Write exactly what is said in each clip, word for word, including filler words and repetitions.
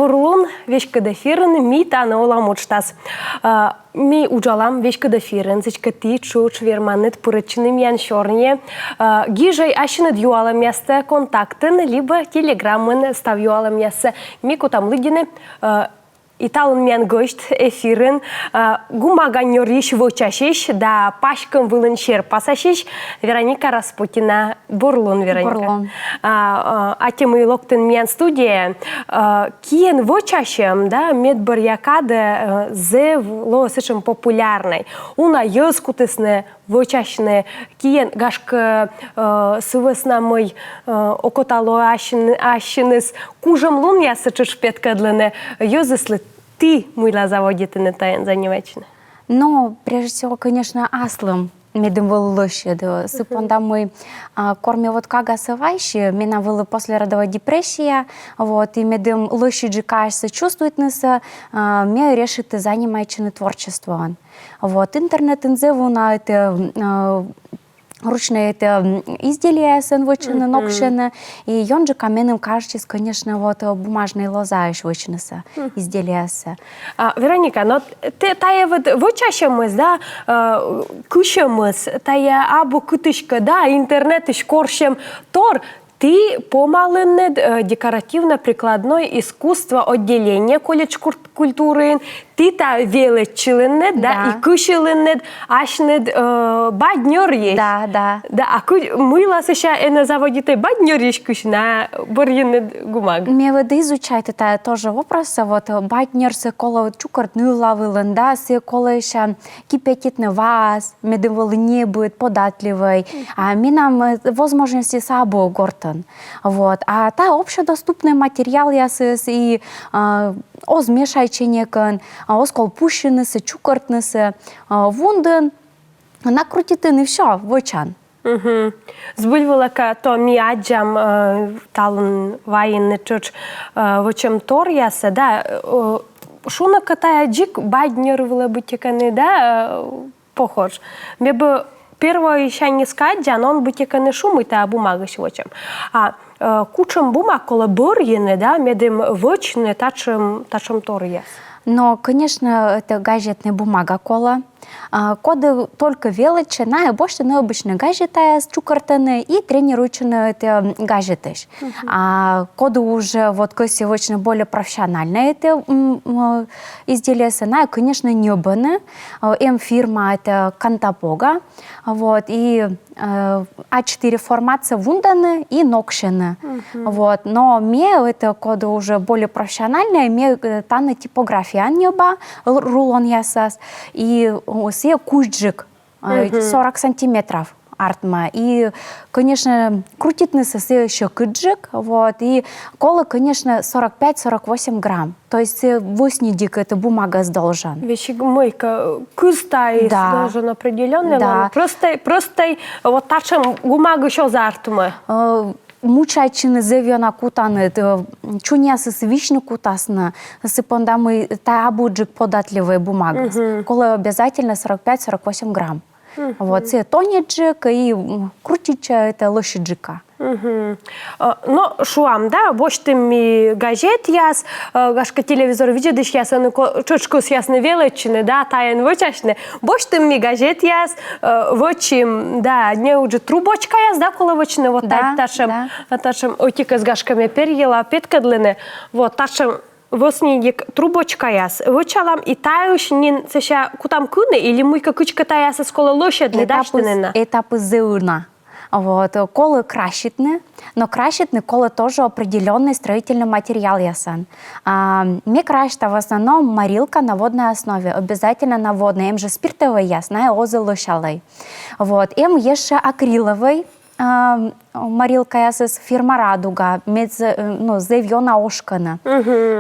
Бур лун, веськыд эфирын «Ми тані олам» уджтас. А, ми уджалам веськыд эфирын, сідзкӧ ті тшӧтш верманныд пырӧдчыны миян сёрниӧ. А, гижӧй ассьыныд юалӧмъястӧ Контактын либӧ Телеграмын став юалӧмъяссӧ. Ми кутам лыддьыны. А, и талун миян гӧсть эфирын, а, гумаганьӧрйысь вӧчасьысь да паськӧм вылын серпасасьысь Вероника Распутина. Бур лун, Вероника. Бур лун. А, а, аттьӧ, мый локтін миян студияӧ. А, киӧн вӧчасьӧм, да, медбӧръя кадӧ, э, зэв лоӧ сэтшӧм популярнӧй. Уна йӧз кутісны вӧчасьны, киӧн, гашкӧ, э, сы вӧсна мый, э, окота лоӧ ассьын-, ассьыныс кужӧмлунъяссӧ тшӧтш петкӧдлыны. Йӧзыслы ті мыйла заводитінныд тайӧн занимайтчыны? Ну, прежде всего, конечно, аслым медым вӧлі лӧсьыд. Сы понда мый, а, кор ме вот кагасӧ вайси, менам вӧлі послеродовой депрессия, вот, и медым лӧсьыдджыка асьсӧ чувствуйтнысӧ, а, ме решиті занимайтчыны творчествоӧн. Вот, интернетын зэв уна эта, а, ручнӧй эта, м, изделияясӧн вӧчӧны, ноксьӧны. И ёнджыка меным кажитчис, конечно, вот, э, бумажнӧй лозаысь вӧчнысӧ изделияяссӧ. А, Вероника, но т-, тайӧ вот вӧчасьӧмыс, да, э, кысьӧмыс, тайӧ абу кытыськӧ, да, интернетысь корсьӧм тор, ті помалінныд, э, декоративно-прикладной искусство отделение колледж кур-, культурыын, ті тайӧ велӧдчылінныд, да, и кысьылінныд асьныд, э, бадь нёрйысь. Да, да. Да, а кы-, мыйла сэсся энӧ заводитӧй бадь нёрйысь кысьны, а бӧрйинныд гумаг? Ме вот изучайті тайӧ тоже вопроссӧ, вот, э, бадь нёрсӧ колӧ чукӧртны ывла вылын, да, сійӧ колӧ сэсся кипятитны ваас, медым вӧлі небыд, податливӧй. А менам, э, возможностьыс абу гортын. Вот. А тайӧ общедоступнӧй материалъясыс и, а, оз мешайтчы некӧн, а, оз кол пуссьынысӧ, чукӧртнысӧ, а, вундін накрутитін и всё, вӧчан. Збыль вылӧ кӧ, то ми аддзам, э, талун вайинныд тшӧтш, э, вӧчӧмторъяссӧ, да, э, шуны кӧ, тайӧ дзик бадь нёр вылӧ быттьӧкӧ нин, да, э, похож. Ме бы первойсяньыс кӧ аддзан, он быттьӧкӧ нин шу, мый тайӧ бумагаысь вӧчӧм. А, э, кутшӧм бумага колӧ бӧрйыны, да, медым вӧчны татшӧм, татшӧмторъяс? Но, конечно, это газетная бумага колӧ. А, коді только велӧдчӧ, найӧ босьтӧны обычнӧй газетаяс, чукӧртӧны и тренируйтчӧны эта, м, газетысь. А коді уже вот кӧсйӧ вӧчны более профессиональнӧй эта, м, м, изделиясӧ, найӧ, конечно, ньӧбӧны. Э, эм фирма, это Кантабога. Вот, и, э, А четыре форматсӧ вундӧны и ноксьӧны. Вот, но ме, это коді уже более профессиональнӧй, ме, э, тані типографияын ньӧба, л-, рулонъясас. И, о, сійӧ кузьджык, э, сорок сантиметров артмӧ. И, конечно, крутитнысӧ сійӧ сьӧкыдджык, вот, и колӧ, конечно, сорок пять — сорок восемь грамм. То есть, э, вӧсньыдик эта бумагаыс должен. Весиг мыйкӧ кыз тайӧс должен определённӧй лоны. Простӧй, простӧй, вот татшӧм бумагаысь оз артмы. Э, мучайтчыны зэв ёна кутанныд, э, чуньясыс висьны кутасны, сы понда мый тайӧ абуджык податливӧй бумагаыс. Колӧ обязательно сорок пять — сорок восемь грамм. Вот, сійӧ тоньыдджык и, м, крутитчӧ эта лӧсьыдджыка. Э, но, шуам, да, босьтім ми газетъяс, э, гашкӧ, телевизор видзӧдысьяс ӧні ко-, тшӧтш кӧсъясны велӧдчыны, да, тайӧн вӧчасьны. Босьтім ми газетъяс, э, вӧчим, да, неуджыд трубочкаяс, да, колӧ вӧчны, вот, да, та-, татшӧм, да, татшӧм ӧтикӧс, гашкӧ, ме перйыла петкӧдлыны. Вот, татшӧм вӧсньыдик трубочкаяс вӧчалам, и таысь нин сэсся кутам кыны, или мыйкӧ кыдзкӧ тайӧясӧс колӧ лӧсьӧдны, дасьтыны на? Этапыс зэв уна. Вот, колӧ краситны, но краситны колӧ тоже определённӧй строительнӧй материалъясӧн. А, ме красьта в основном морилка на водной основе, обязательно на водной, эм жӧ спиртӧвӧйяс, найӧ оз лӧсялӧй. Вот, эм ещӧ акрилӧвӧй, а, морилкаясыс, фирма «Радуга», мед зэ-, э, ну, зэв ёна ошкӧны.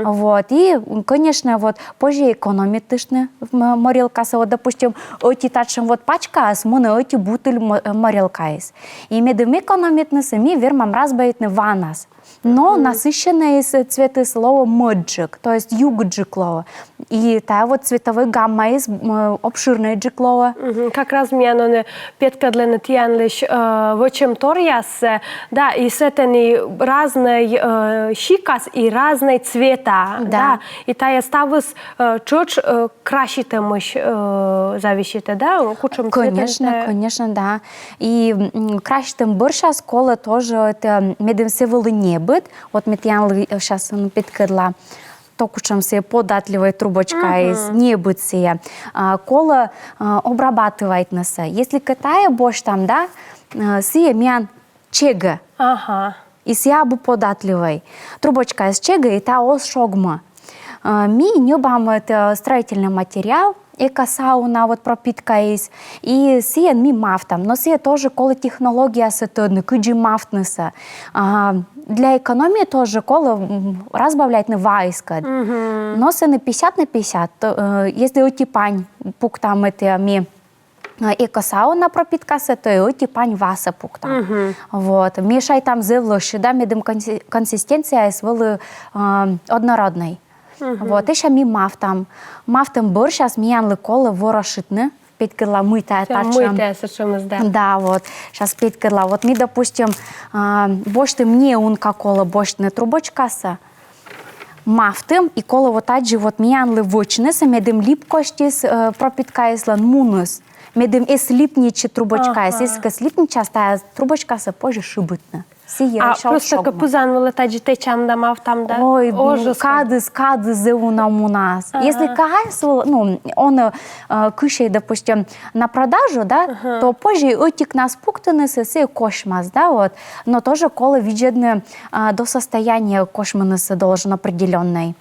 Вот, и, конечно, вот, позьӧ экономитыштны м-, морилкасӧ, вот, допустим, ӧти татшӧм вот пачкаас мунӧ ӧти бутыль мо-, э, морилкаыс. И медым экономитнысӧ, ми вермам разбавитны ванас. Но насыщеннӧйыс цветыс лоӧ мӧдджык, то есть югыдджык лоӧ. И тая вот цветовой гаммаыс, м, обширнӧйджык лоӧ. Мгм. Как раз миян ӧні петкӧдлӧны тіянлысь, э, вӧчӧмторъяссӧ, да, и сэтӧні разнӧй, э, сикас и разнӧй цвета, да. Да. И тая ставыс, э, тшӧтш, э, краситӧмысь, э, зависитӧ, да, кутшӧм цветӧн. Конечно, тая, конечно, да. И, м, краситӧм бӧрсяыс колӧ тоже, это, медым сійӧ вӧлі небыд, вот ме тіянлы, э, щас, м, петкӧдла, то, кутшӧм сійӧ податливӧй трубочкаыс, небыд сійӧ. А, колӧ, а, обрабатывайтнысӧ. Если кӧ тая босьтам, да, а, сійӧ миян чегӧ. Ага. И сійӧ абу податливӧй. Трубочкаыс чегӧ, и тая оз шогмы. А, ми ньӧбам, это, строительный материал, экосауна, вот, пропиткаыс, и сійӧн ми мавтам. Но сійӧ тоже колӧ технологиясӧ тӧдны, кыдзи мавтнысӧ. А, для экономии тоже колӧ, м, разбавлять на ваыскӧд. Мгм. Но сэні пятьдесят на пятьдесят, то, э, если ӧти пань пуктам, это ми, э, экосауна пропиткасӧ, то и ӧти пань васӧ пуктам. Мгм. Вот. Мешайтам зэв лӧсьыда, медым конси-, консистенцияыс вӧлі, э, однороднӧй. Мгм. Вот, и сэсся ми мавтам. Мавтӧм бӧрсяыс миянлы колӧ ворошитны. Петкӧдла, мый тая татшӧм. Мый тая сэтшӧмыс, да. Да, вот. Щас петкӧдла. Вот ми, допустим, а, босьтім, неунка колӧ босьтны трубочкасӧ. Мавтім, и колӧ вот аддзы вот миянлы вӧчнысӧ, медым липкостьыс, э, пропиткаыслӧн муныс. Медым эз липнитчы трубочкаыс, ага, если кӧ слипнитчас, тая трубочкасӧ позьӧ шыбитны. Сійӧ... А просто кӧ пызан вылӧ тадзи тэчам да мавтам да? Ой, ужас. Кадыс, кадыс зэв уна мунас. Ага. Если кадыс, ну, он, э, кысьӧ, допустим, на продажу, да, ага, то позьӧ ӧтикнас пуктынысӧ, сійӧ косьмас, да, вот. Но тоже колӧ видзӧдны, а, до состояния косьмынысӧ должен определённӧй.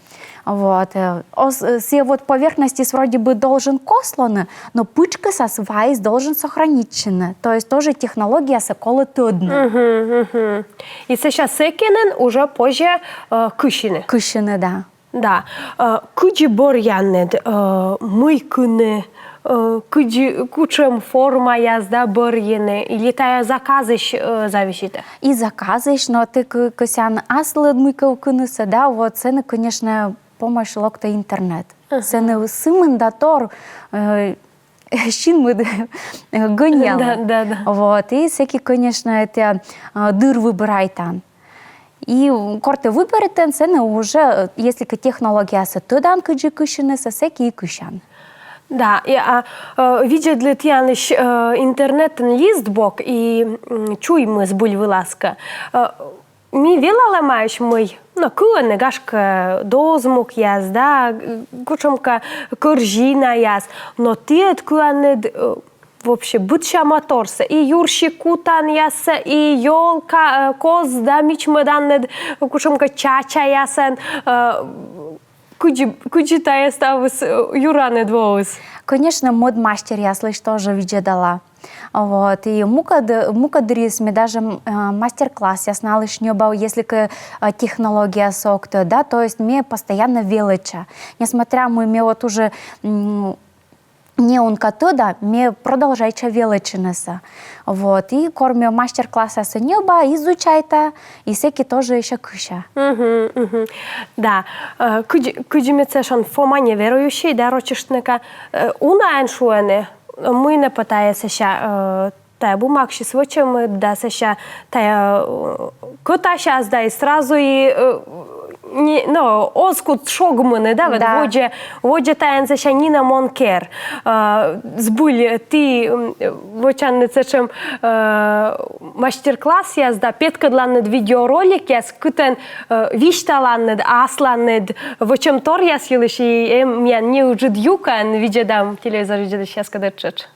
Вот, э, ос-, э, сійӧ вот поверхностьыс вроде бы должен кос лоны, но пытшкӧсас ваыс должен сохранитчыны. То есть тоже технологиясӧ колӧ тӧдны. Мгм, мгм. И сэсся сэки нин уже позьӧ, э, кысьыны. Кысьыны, да. Да. Э, кыдзи бӧръянныд, э, мыйкыны, э, кыдзи, кутшӧм формаяс да бӧрйыны, или тая заказысь, э, зависитӧ? И заказысь, но тэ кӧ-, кӧсъян аслыд мыйкӧ кынысӧ, да, вот, сэні, конечно, помощь локтӧ интернет. Ага. Сэні сымында тор, э, синмыд, э, гӧнъялӧ. Да, да, да. Вот, и сэки, конечно, это, э, дыр выбирайтан. И кор тэ выбиритан, сэні уже, э, если кӧ технологиясӧ тӧдан, кыдзи кысьыны, сэки и кысян. Да, и, а, э, видзӧдлі тіянлысь, э, интернетын лист бок и, м, чуймы збыль вылас кӧ. Э, ми велалӧмаӧсь, мый, но, кыӧны, гашкӧ, дозмукъяс, да, кутшӧмкӧ корзинаяс, но ті ӧд кыанныд, э, вообще быдсяма торсӧ, и юрси кутанъяссӧ, и ёлка, э, коз да мичмӧданныд кутшӧмкӧ чачаясӧн, э, кыдзи, кыдзи тая ставыс, э, юранныд воис? Конечно, мӧд мастеръяслысь тоже видзӧдала. Вот, и мукӧд, мукӧд дырйиыс ме даже, м, э, мастер-классъяс налысь ньӧба, если кӧ, э, технологиясӧ ог тӧд, да, то есть ме постоянно велӧдча. Несмотря, мый ме вот уже, м, неунка тӧда, ме продолжайтча велӧдчынысӧ. Вот, и кор ме мастер-классъяссӧ ньӧба, изучайта, и сэки тоже ещё кыся. Мгм, мгм. Да. Э, кыдз-, кыдзи ме сэтшӧм, Фома неверующий, да, рочыштны кӧ, э, унаӧн шуӧны, мый нӧ пӧ тая сэсся, э, тая бумагсьыс вӧчӧмыд да сэсся тая, э, кӧтасяс да и сразу и, э, не, но, оз кут шогмыны, да, вот. Да. Водзӧ, водзӧ таян сэсся нинӧм он кер. Э, збыль, ті, м, вӧчанныд сэтшӧм, э, мастер-классъяс да петкӧдланныд видеороликъяс, кытӧн, э, висьталанныд асланыд вӧчӧмторъяс йылысь, и эм миян неыджыд юкӧн, видзӧдам телевизор видзӧдысьяскӧд тшӧтш.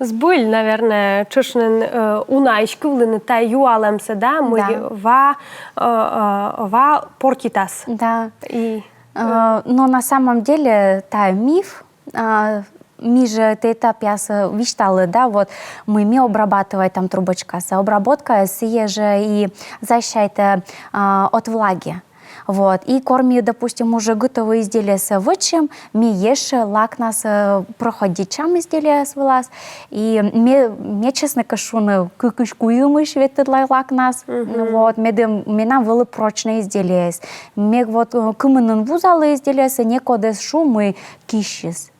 Збыль, наверное, тшӧтш нин, э, унаысь кывлыны тайӧ юалӧмсӧ, да, мый Да. ва, э, э, ва портитас. Да. И Э, но на самом деле тайӧ миф, а, ми жӧ этапъяссӧ висьталім, да, вот, мый ми обрабатывайтам трубочкасӧ. Обработка сійӧ жӧ и защищайтӧ, а, от влаги. Вот. И кор ми, допустим, уже готовӧй изделиесӧ вӧчим, ми ещӧ лакнас, э, проходитчам изделиеяс вылас. И ме, ме, честно кӧ шуны, кыкысь-куимысь ветлӧдлі лакнас. Вот. Медым менам вӧлі прочнӧй изделиеяс. Ме вот, э, кымынын вузалі изделиесӧ, некод эз шу, мый киссис.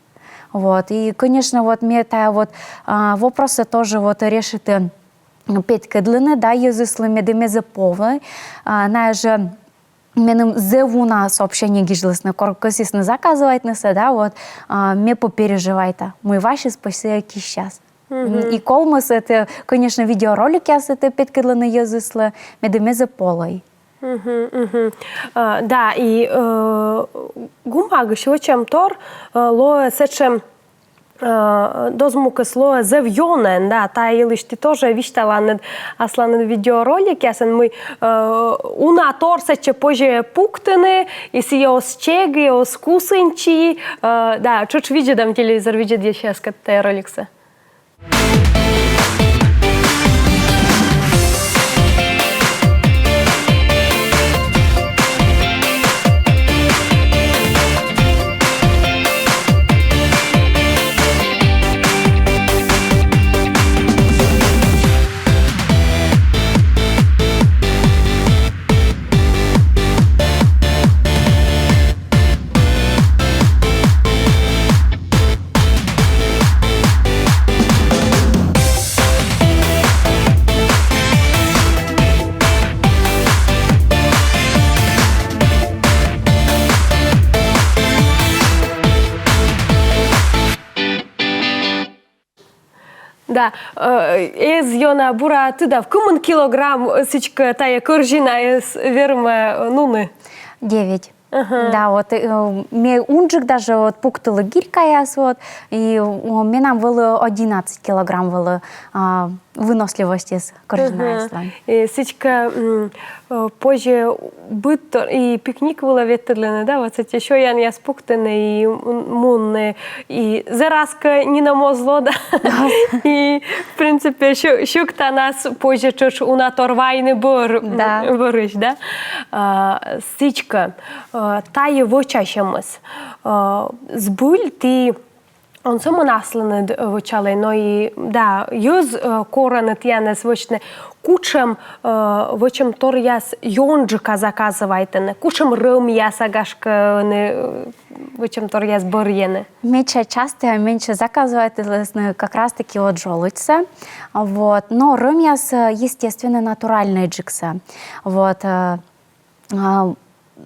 Вот. И, конечно, вот ме тайӧ вот, а, вопроссӧ тоже вот решиті, м, петкӧдлыны, да, йӧзыслы, медым эз повлӧй, а, найӧ жӧ меным зэв уна сообщение гижлісны, кор кӧсйисны заказывайтнысӧ, да, вот, а, ме пӧ переживайта, мый васис пӧ сійӧ киссяс. И колмӧс, это, конечно, видеороликъяссӧ петкӧдлыны йӧзыслы, медым эз повлӧй. Мгм, мгм. А, да, и, э, гумагысь вӧчӧмтор, э, лоӧ сэтшӧм, э, дозмукыс лоӧ зэв ёнӧн, да, та йылысь ті тоже висьталанныд асланыд видеороликъясын, мый, э, уна тор сэтчӧ позьӧ пуктыны, и сійӧ оз чегы, оз кусыньтчы, э, да, тшӧтш видзӧдам телевизор видзӧдысьяскӧд тайӧ роликсӧ. Да, э, эз ёна бура тыдав, кымын килограмм, э, сідзкӧ, тайӧ корзинаыс вермӧ, э, нуны? Девять. Ага. Да, вот, э, ме унджык даже вот пуктылі гирькаяс, вот, и, о, менам вӧлі одиннадцать килограмм вӧлі, а, выносливостьыс корзинаяслӧн. Мгм. И сідзкӧ, м, э, позьӧ быдтор и пикник вылӧ ветлыны, да, вот эти сёянъяс пуктыны и м-, мунны, и зэв раскӧ нинӧм оз ло, да. Да. И, в принципе, сю-, сюктанас позьӧ тшӧтш уна тор вайны бӧр, да, бӧрысь, да. А, сідзкӧ, э, тайӧ вӧчасьӧмыс. Э, збыль ті он сӧмын аслыныд вӧчалӧй, но и, да, йӧз, э, корӧны тіянӧс вӧчны. Кутшӧм, э, вӧчӧмторъяс ёнджыка заказывайтӧны, кутшӧм рӧмъяса, гашкӧ, ӧні, э, вӧчӧмторъяс бӧрйӧны? Медся частӧ, менсьым заказывайтӧны как раз-таки вот жолудьсӧ. Вот. Но рӧмъяс, э, естественно, натуральнӧйджыксӧ. Вот, э, А,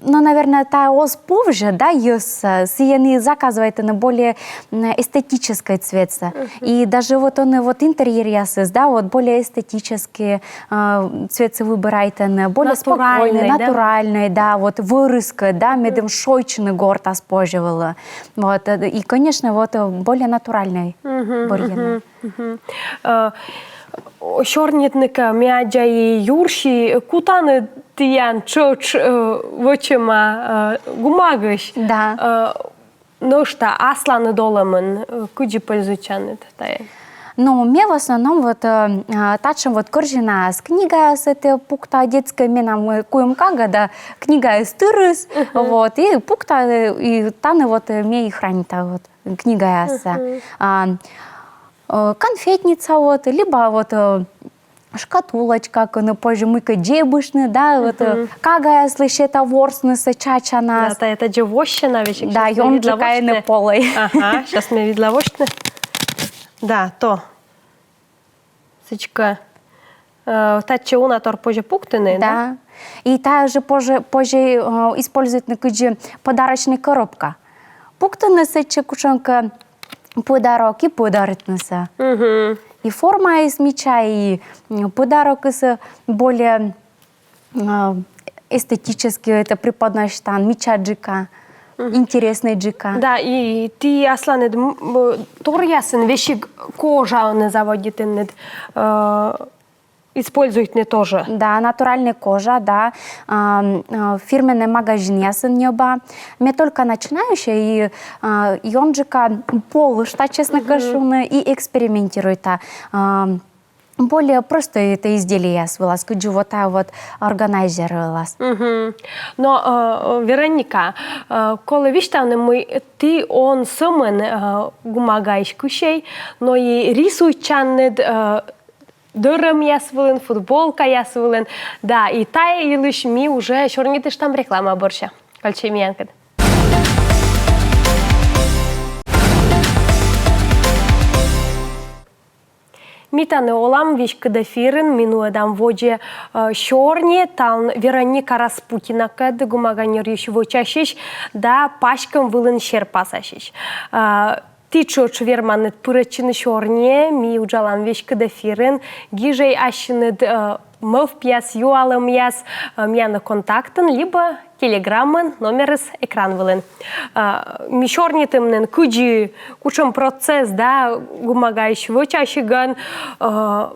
ну, наверное, тайӧ оз повзьӧ, да, йӧзсӧ, сійӧн и заказывайтӧны более, м, эстетическӧй цветсӧ. Мгм. И даже вот ӧні вот интерьеръясыс, да, вот более эстетическӧй, а, цветсӧ выбирайтӧны, более натуральнӧй, спокойнӧй, да? Натуральнӧй, да, вот вӧрыскӧд, да, медым шойччыны гортас позьӧ вӧлі. Вот, э, и, конечно, вот, э, более натуральнӧй бӧрйӧны. Мгм. Э, сёрнитны кӧ, ме аддза, и юрси кутанныд тіян тшӧтш, э, вӧчӧма, э, гумагысь. Да. Э, нӧшта асланыд олӧмын, э, кыдзи пользуйтчанныд тайӧн? Ну, ме в основном вот, э, э, татшӧм вот корзинаяс, книгаяс, это пукта, детскӧй, менам, э, куим кага да, книгаяс тырыс, вот, и пукта, э, и тані вот, э, ме и хранита вот книгаяссӧ. А, э, конфетница вот, либо вот, э, шкатулочка, кӧні позьӧ мыйкӧ дзебысьны, да, вот, э, кагаяслы сета ворснысӧ чачанас. Да, тайӧ тадзи воссьӧ на весиг. Да, ёнджыка ӧні повлӧй. Ага, щас ме видла восьтыны. Да, то. Сідзкӧ, э, татчӧ уна тор позьӧ пуктыны, да? Да. И тайӧ жӧ позьӧ, позьӧ, э, используйтны кыдзи подарочнӧй коробка. Пуктыны сэтчӧ кутшӧмкӧ подарок и подаритнысӧ. Мгм. И формаыс мича, и, м, подарокыс, э, более, э, эстетически это преподноситан, мичаджыка. Интереснӧйджыка. Да, и ті асланыд м, м, торъясын весиг кожаӧн заводитінныд э, используйтны тоже. Да, натуральнӧй кожа, да. Ам, э, фирмӧнӧй магазинъясын ньӧба. Ме только начинающая, и э, ёнджыка полышта, честнӧ кӧ шуны, и экспериментируйта. Ам, более простӧй это изделияяс вылас, кыдзи вот а вот органайзер вылас. Но, э, Вероника, э, колӧ висьтавны, мый ті он сӧмын э, гумагаысь кысьӧй, но и рисуйтчанныд э, дӧрӧмъяс вылын, футболкаяс вылын. Да, и тайӧ йылысь ми уже сёрнитыштам реклама бӧрся. Кольччӧй миянкӧд. Ми тані олам, веськыд эфирын, ми нуӧдам водзӧ э, сёрни. Талун Вероника Распутинакӧд, гумага ньӧрйысь вӧчасьысь да паськӧм вылын серпасасьысь. Э, ті тшӧтш верманныд пырӧдчыны сёрниӧ, ми уджалам веськыд эфирын, гижӧй ассьыныд э, мӧвпъяс, юалӧмъяс э, миянлы контактын либӧ телеграммын, номерыс экран вылын. Э, ми сёрнитім нин, кыдзи, кутшӧм процесс да гумагаысь вӧчасигӧн, э,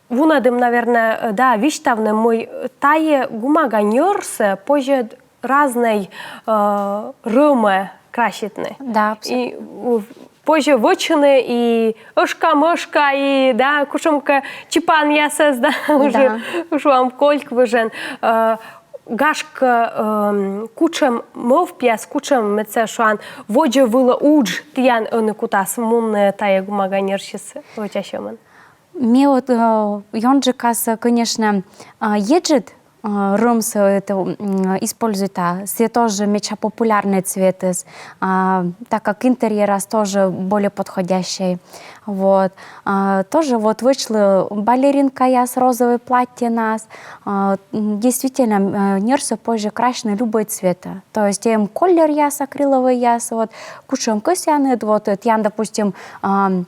вунӧдім, наверно, э, да, висьтавны, мый тайӧ гумага ньӧрсӧ позьӧ разнӧй э, рӧмӧ краситны. Да, абсолютно. И э, позьӧ вӧчны и ӧшкамӧшка, и да, кутшӧмкӧ чипанъясӧс, да, уже шуам, кольк выжӧн. Э, гашкӧ, эм, кутшӧм мӧвпъяс, кутшӧм, мед сійӧ шуан, водзӧ вылӧ удж тіян ӧні кутас мунны тайӧ гумага ньӧрсьыс вӧчасьӧмын? Ме вот э, ёнджыкасӧ, конечно, э, еджыд э, рӧмсӧ это м, используйта. Сійӧ тоже медся популярнӧй цветыс, а, так как интерьерас тоже более подходящӧй. Вот. А, тоже вот вӧчлі балеринкаяс, розовӧй платьенас. А, м, действительно, м, э, ньӧрсӧ позьӧ красьны любӧй цветӧ. То есть эм колеръяс акриловӧйяс, вот, кутшӧмкӧ сяныд, вот, э, тіян, допустим, ам,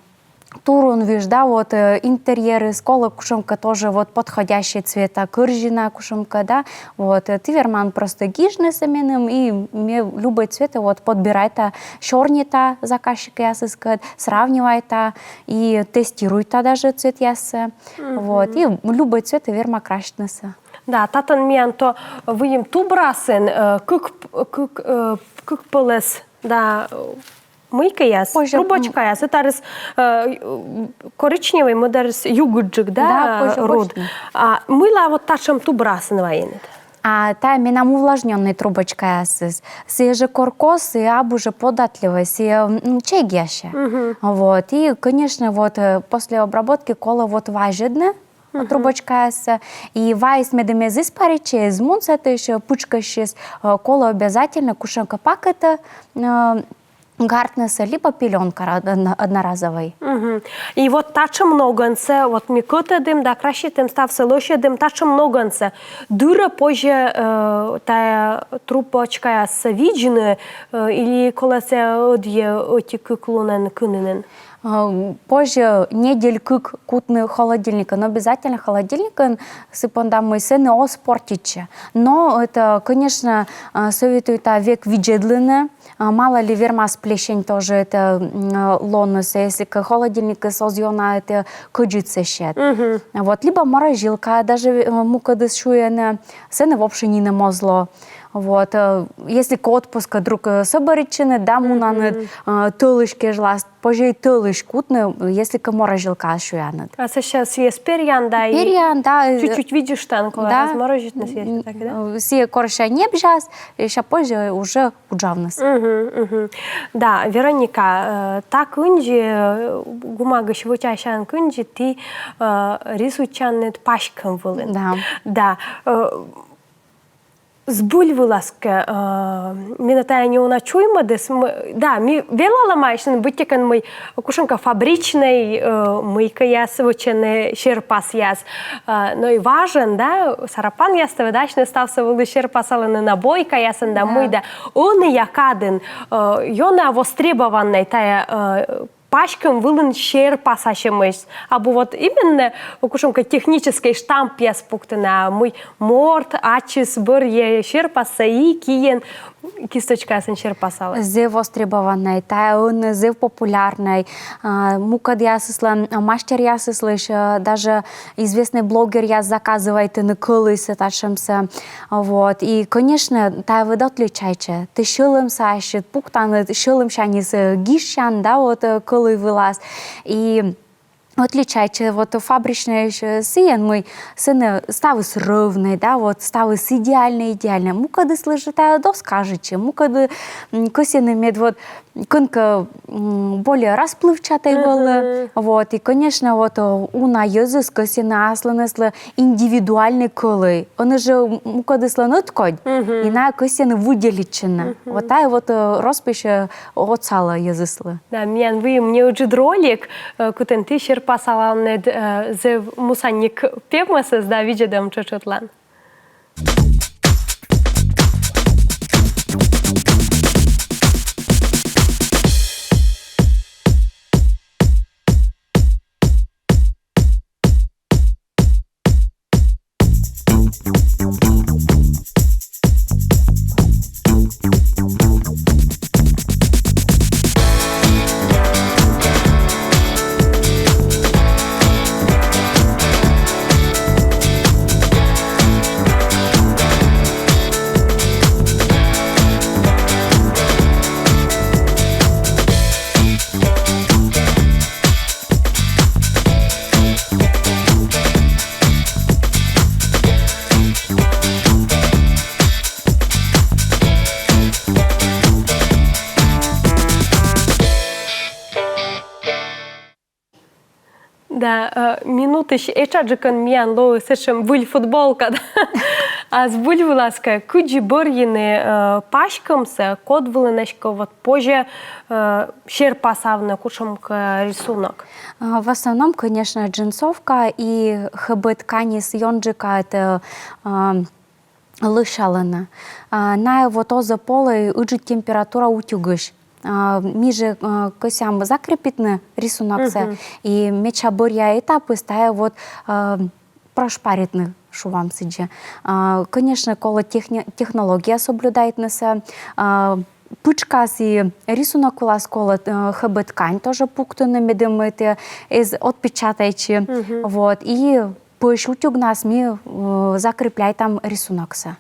турунвиж, да, вот, э, интерьерыс, колӧ кутшӧмкӧ тоже вот подходящӧй цвета, кӧрзина кутшӧмкӧ, да, вот, э, ті верман просто гижнысӧ меным, и ме любӧй цветӧ вот подбирайта, сёрнита заказчикъясыскӧд, сравнивайта и тестируйта даже цветъяссӧ, вот, и любӧй цветӧ верма красьтнысӧ. Да, татӧн миян то выйым тубрасын, э, кык, кык, э, кык пӧлӧс, да, э, мыйкӧяс, трубочкаяс, ытарыс э, коричневӧй, мӧдарыс югыдджык, да, руд. А мыйла вот татшӧм тубрасын вайинныд? А тайӧ менам увлажнённӧй трубочкаясыс. Сійӧ жӧ коркӧ, сійӧ абу жӧ податливӧй, сійӧ м, чегъясьӧ. Вот. И, конечно, вот э, после обработки колӧ вот вазьӧдны трубочкаяссӧ. И вайис, медым эз испаритчы, эз мун сэтысь, э, пытшкӧссьыс, э, колӧ обязательно кутшӧмкӧ пакетӧ, э, гартнысӧ либӧ пелёнка ра-, одно-, одноразовӧй. И вот татшӧм ногӧнсӧ, вот ми кӧтӧдім да краситім, ставсӧ лӧсьӧдім, татшӧм ногӧнсӧ дырӧ позьӧ э, тайӧ трубочкаяссӧ видзны, э, или колӧ сійӧ ӧдйӧ ӧти-кык лунӧн кыны нин? Э, позьӧ недель кык кутны холодильникын, но обязательно холодильникын, сы понда мый сэні оз портитчы. Но это, конечно, э, советуйта век видзӧдлыны, а, мало ли вермас плесень тоже это м, э, лоны, если кӧ холодильникыс оз ёна, это кӧдзыд сет. Вот, либӧ морозилка даже э, мукӧдыс сюйӧны, сэні вообще нинӧм оз ло. Вот, э, если кӧ отпускӧ друг э, соберитчинныд да мунанныд э, тӧлысь кежлас, позьӧ и тӧлысь кутны, если кӧ морозилкаас сюянныд. А сэсся сійӧс перъян да и... Перъян, да, э, чуть-чуть видзыштан, колӧ разморозитны сійӧс, так, да? Э, сійӧ корсьӧ небзяс, сэсся позьӧ уже уджавнысӧ. Да, Вероника, э, та кындзи, э, гумагысь вӧчасян кындзи ті э, рисуйтчанныд паськӧм вылын. Да. Да. Э, збыль вылас кӧ, э, менӧ тайӧ неуна чуймӧдіс, м, да, ми велалам асьным быттьӧкӧ, мый кутшӧмкӧ фабричнӧй э, мыйкӧяс вӧчӧны, серпасъяс. Э, но и важӧн, да, сарапанъястӧ, да, асьныс ставсӧ вӧлі серпасалӧны набойкаясӧн да мый да. Ӧнія кадын э, ёна востребованнӧй тайӧ э, паськӧм вылын серпасасьӧмыс. Абу вот именно кутшӧмкӧ техническӧй штампъяс пуктыны, а мый морт ачыс бӧрйӧ серпассӧ и киӧн Кисточкаясын серпасалӧ. Зэв востребованнӧй, тайӧ ӧні зэв популярнӧй. А, мукӧдъясыслӧн, а, мастеръясыслысь, а, даже известнӧй блогеръяс заказывайтӧны кӧлуйсӧ татшӧмсӧ. Вот. И, конечно, тайӧ ведь отличайтчӧ. Ті сьӧлӧмсӧ ассьыд пуктанныд, сьӧлӧмсяньыс, э, гижсян, да, вот, э, кӧлуй вылас. И отличайтчӧ вот фабричнӧйысь, э, сійӧн, мый сэні ставыс рӧвнӧй, да, вот ставыс идеальнӧй, идеальнӧй. Мукӧдыслы жӧ тайӧ оз кажитчы, мукӧд, м, кӧсйӧны, мед вот кӧнкӧ, м, более расплывчатӧй вӧлі. Вот, и, конечно, вот, э, уна йӧзыс кӧсйӧны аслыныслы индивидуальнӧй кӧлуй. Ӧні жӧ мукӧдыслӧн ӧткодь, и найӧ кӧсйӧны выделитчыны. Вот тайӧ вот, э, роспись, э, отсалӧ йӧзыслы. Да, миян выйым неыджыд ролик, э, кытӧн ті серпасаланныд, э, зэв мусаник пемӧсӧс, да, видзӧдам тшӧтш ӧтлаын. Да, э, минутысь этшаджыкӧн миян лоӧ сэтшӧм выль футболка, да. А збыль вылас кӧ, кыдзи бӧрйыны, э, паськӧмсӧ, код вылын эськӧ вот позьӧ, э, серпасавны кутшӧмкӧ рисунок? А, в основном, конечно, джинсовка и хб тканьыс ёнджыка, это, а, лӧсялӧны. А, найӧ вот оз полӧй ыджыд температура утюгысь. А, ми жӧ, а, кӧсъям закрепитны рисуноксӧ. И медся бӧръя этапыс тайӧ вот, а, прошпаритны, шуам сідзи. А, конечно, колӧ техни-, технология соблюдайтнысӧ, а, пытшкас и рисунок вылас колӧ, э, хб ткань тоже пуктыны, медым это эз отпечатайтчы. Вот. И пӧсь утюгнас ми, э, закрепляйтам рисуноксӧ.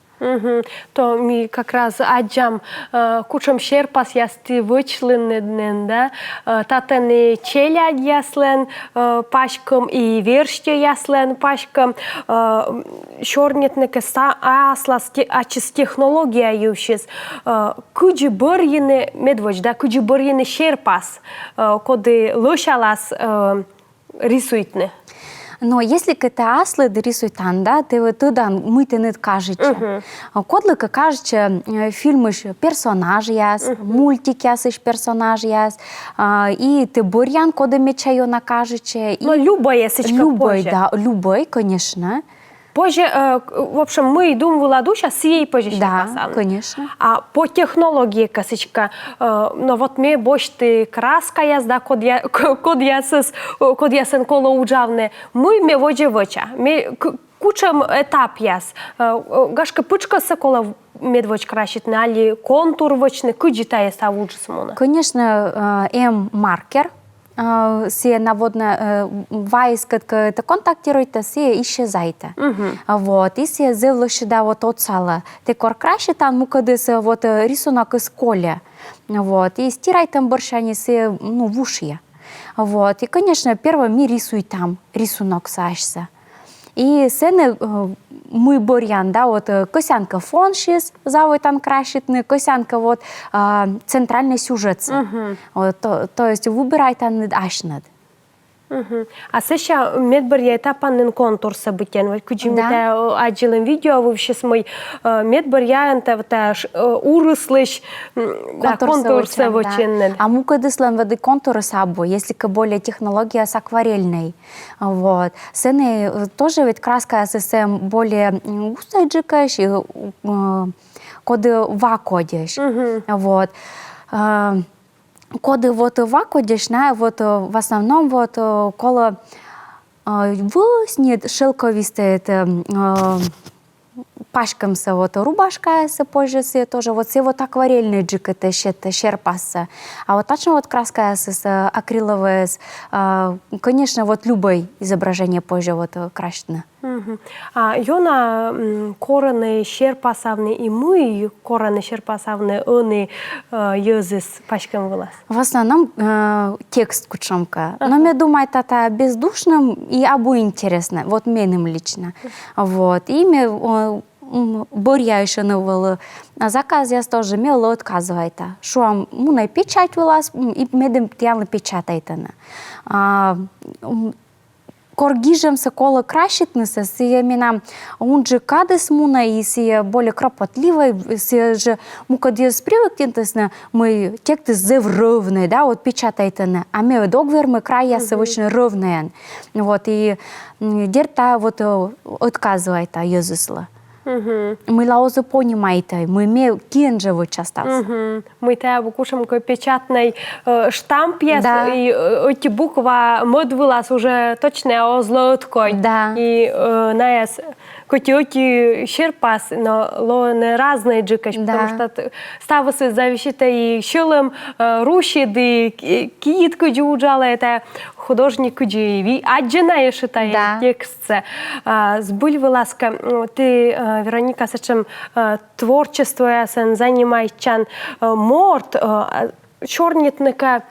То ми как раз аддзам, э, кутшӧм серпасъяс ті вӧчлінныд нин, да, э, татӧн и челядьяслӧн, э, паськӧм, и верстьӧяслӧн паськӧм, э, сёрнитны кӧ аслас те-, ачыс технология йывсьыс, э, кыдзи бӧрйыны медводз, да, кыдзи бӧрйыны серпас, э, коді лӧсялас, э, рисуйтны. Но если кӧ тэ аслыд рисуйтан, да, тэ вот тӧдан, мый тэныд кажитчӧ. А кодлыкӧ кажитчӧ, э, фильмысь персонажъяс, мультикъясысь персонажъяс, а, и тэ бӧръян, коді медся ёна кажитчӧ. Но любӧй сідзкӧ любӧй, да, любӧй, конечно. Позьӧ, э, к-, в общем, мый дум вылад уся, сійӧ и позьӧ серпасавны. Да, конечно. А по технологии кӧ сідзкӧ, э, но вот ме босьті краскаяс, да, кодъя-, к-, кодъясыс, э, кодъясӧн колӧ уджавны, мый ме водзӧ вӧча. Ме к-, кутшӧм этапъяс, э, э, гашкӧ, пытшкӧссӧ колӧ медводз краситны али контур вӧчны, кыдзи тайӧ став уджыс мунӧ? Конечно, э, эм маркер, э, сійӧ наводнӧ, э, вайыс кӧть кӧ тэ контактируйтан, сійӧ исчезайтӧ. А вот, и сійӧ зэв лӧсьыда вот отсалӧ. Тэ кор краситан, мукӧдыс, э, вот, э, рисунокыс кольӧ. Вот, и стирайтӧм бӧрсяньыс сійӧ, ну, вушйӧ. Вот, и, конечно, первой ми рисуйтам рисуноксӧ асьсӧ. И сэні, э, мый бӧръян, да, вот, э, кӧсъян кӧ фонсьыс заводитан краситны, кӧсъян кӧ вот, а, центральнӧй сюжетсӧ. Вот, то, то есть выбирайтан асьныд. А сэсся медбӧръя этапын нин контурсӧ быттьӧ, вот кыдзи ми, да, тайӧ, э, аддзылім видео вывсьыс, мый, э, медбӧръяӧн тайӧ, тайӧ ш-, э, урыслысь, м, да, контурсӧ вӧчӧны. А мукӧдыслӧн ведь контурыс абу, если кӧ более технологияыс акварельнӧй. Вот. Сэні, э, тоже ведь краскаясыс эм более, м, густӧйджыкӧсь, э, э, коді ва кодьӧсь. Вот. Э, коді вот ва кодьӧсь, найӧ вот, э, в основном вот, э, колӧ, э, вӧсньыд шелковистӧй, это, э, Паськӧмсӧ вот рубашкаяссӧ позьӧ сійӧ тоже, вот сійӧ вот акварельнӧйджык этӧ сетӧ серпассӧ. А вот татшӧм вот краскаясыс, э, акриловӧйыс, э, конечно, вот любӧй изображение позьӧ вот, э, красьтны. Мгм. А ёна, м, корӧны серпасавны и мый корӧны серпасавны ӧні, э, йӧзыс паськӧм вылас? В основном, э, текст кутшӧмкӧ. Но ме думайта, тайӧ бездушнӧм и абу интереснӧ, вот меным лично. Вот. И ме, э, м, бӧръя ещё ӧні вӧлі заказъяс тоже, ме ӧлі отказывайта. Шуа, мунӧй печать вылас, м, и медым тіянлы печатайтӧны. А, м, кор гижӧмсӧ колӧ краситнысӧ, сійӧ менам унджык кадыс мунӧ, и сійӧ более кропотливӧй, сійӧ жӧ мукӧд йӧз привыкнитісны, мый текстыс зэв рӧвнӧй, да, вот печатайтӧны, а ме ӧд ог вермы крайяссӧ вӧчны рӧвнӧйӧн. Вот, и, м, дерт, тайӧ вот, э, отказывайта йӧзыслы. Мыйла оз понимайтӧй, мый ме киӧн жӧ вӧча ставсӧ. Мгм. Мый тайӧ абу кутшӧмкӧ печатнӧй, э, штампъяс, да, и, э, ӧти буква мӧд вылас уже точно оз ло ӧткодь. Да. И, э, найӧ кӧть и ӧти серпас, но лоӧны разнӧйджыкӧсь, да, потому что т-, ставыс зависитӧ и сьӧлӧм, э, русьыд, и ки-, киыд кыдзи уджалӧ, тайӧ художник кыдзи ви-, аддзӧ на ещё тайӧ, да, текстсӧ. А, збыль вылас кӧ, м, ті, э, Вероника, сэтшӧм, э, творчествоясӧн занимайтчан, э, морт, э, сёрнитны кӧ,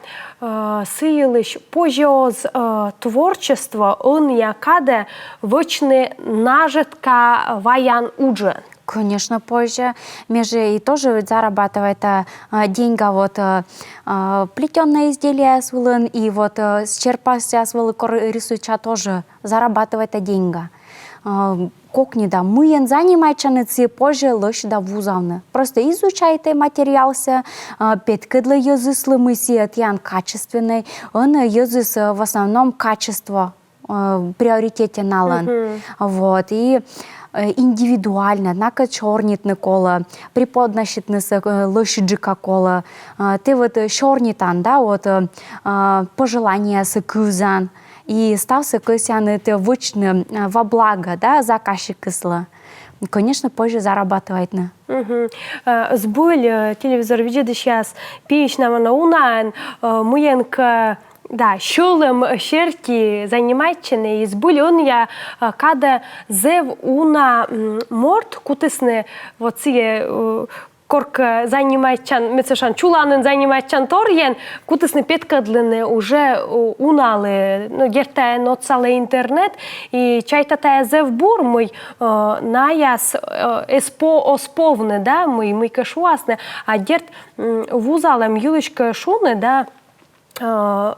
э, сы йылысь, позьӧ оз, э, творчество ӧнія кадӧ вӧчны нажӧтка ваян уджӧн? Конечно, позьӧ. Ме жӧ и тоже ведь зарабатывайта, э, деньга вот, э, э, плетённые изделияяс вылын и вот, э, серпасъяс вылын кор рисуйтча, тоже зарабатывайта деньга. Э, кокни да мыйӧн занимайтчанныд, сійӧ позьӧ лӧсьыда вузавны. Просто изучайтӧй материалсӧ, э, петкӧдлӧй йӧзыслы, мый сійӧ тіян качественнӧй, ӧні йӧзыс, э, в основном качество, э, приоритетӧ налӧн. Вот, и, э, индивидуально, накӧд сёрнитны колӧ, преподноситнысӧ, э, лӧсьыдджыка колӧ. Э, тэ вот, э, сёрнитан, да, вот, э, э, пожеланиясӧ кывзан, и ставсӧ кӧсъян тэ вӧчны, э, во благо, да, заказчикыслы. Конечно, позьӧ зарабатывайтны. Мгм. Э, збыль, э, телевизор видзӧдысьяс, пиысь на мунӧ унаӧн, э, мыйӧнкӧ, да, сьӧлӧм серти занимайтчыны, и збыль ӧнія, э, кадӧ зэв уна, м, морт кутісны, вот сійӧ, э, коркӧ занимайтчан, медся шуан, чуланын занимайтчан торйӧн, кутісны петкӧдлыны уже, э, уналы, ну, дерт, тайӧн отсалӧ интернет, и чайта, тайӧ зэв бур, мый, э, наяс, э, эз по-, оз повны, да, мый, мыйкӧ шуасны, а дерт, м, вузалӧм йылысь кӧ шуны, да, э,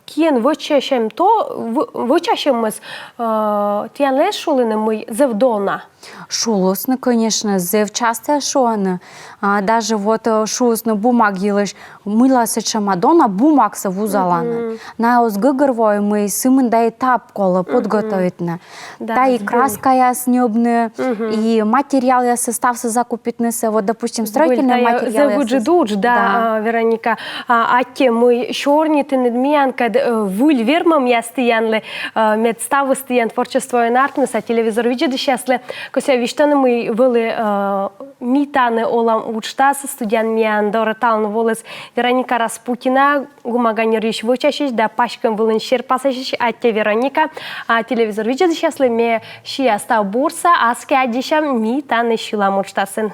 киӧн вӧчасьӧм то, в-, вӧчасьӧмыс, э, тіянлы эз шулыны, мый зэв дона? Шулісны, конечно, зэв частӧ шуӧны. А, даже вот, э, шуисны бумаг йылысь, мыйла сэтшӧма дона бумагсӧ вузаланныд. Найӧ оз гӧгӧрвоӧй, мый сымында этап колӧ подготовитны. Да, та и краскаяс ньӧбны, и материалъяссӧ ставсӧ закупитнысӧ, вот, допустим, строительнӧй материалъяс. Зэв ыджыд удж, да, а, Вероника. А, аттьӧ, мый сёрнитінныд миянкӧд, э, выль вермӧмъяс тіянлы, э, мед ставыс тіян творчествоын артмис, а телевизор видзӧдысьяслы кӧсъя висьтавны, мый вӧлі, э, «Ми тані олам» уджтас. Студияын миян дорӧ талун воліс Вероника Распутина, «Гумага ньӧрйысь» вӧчасьысь да «Паськӧм вылын серпасасьысь». Аттьӧ, Вероника. А телевизор видзӧдысьяслы ме сиа став бурсӧ, аски аддзысям «Ми тані сьылам» уджтасын.